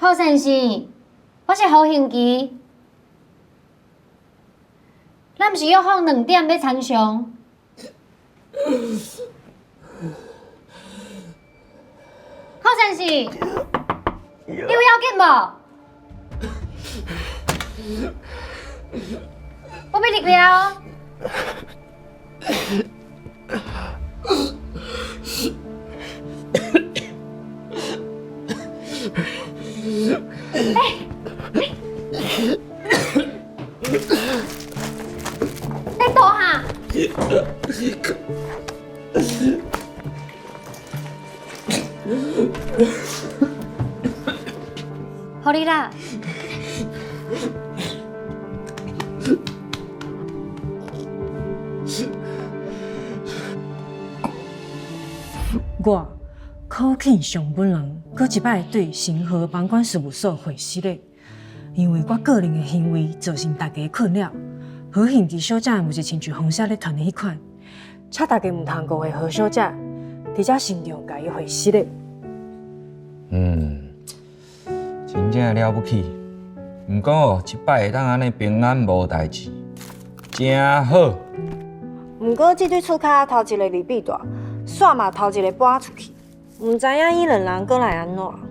柯先生，我是何興琪，咱毋是約好2點欲參詳？柯先生，你有要緊無？我欲入去啊！欸欸，你倒哈？予你啦。我柯慶雄本人，閣一擺對成和房管事務所回失禮，因為我個人的行為造成大家的困擾。何幸琪小姐毋是親像風雪咧傳的彼款，請大家毋通誤會何小姐，佇遮慎重共伊回失禮。嗯，真正了不起。毋過哦，這擺會當按呢平安無代誌，真好。毋過這對厝跤頭一个二比大，煞嘛頭一个搬出去，毋知影彼兩人閣來按怎。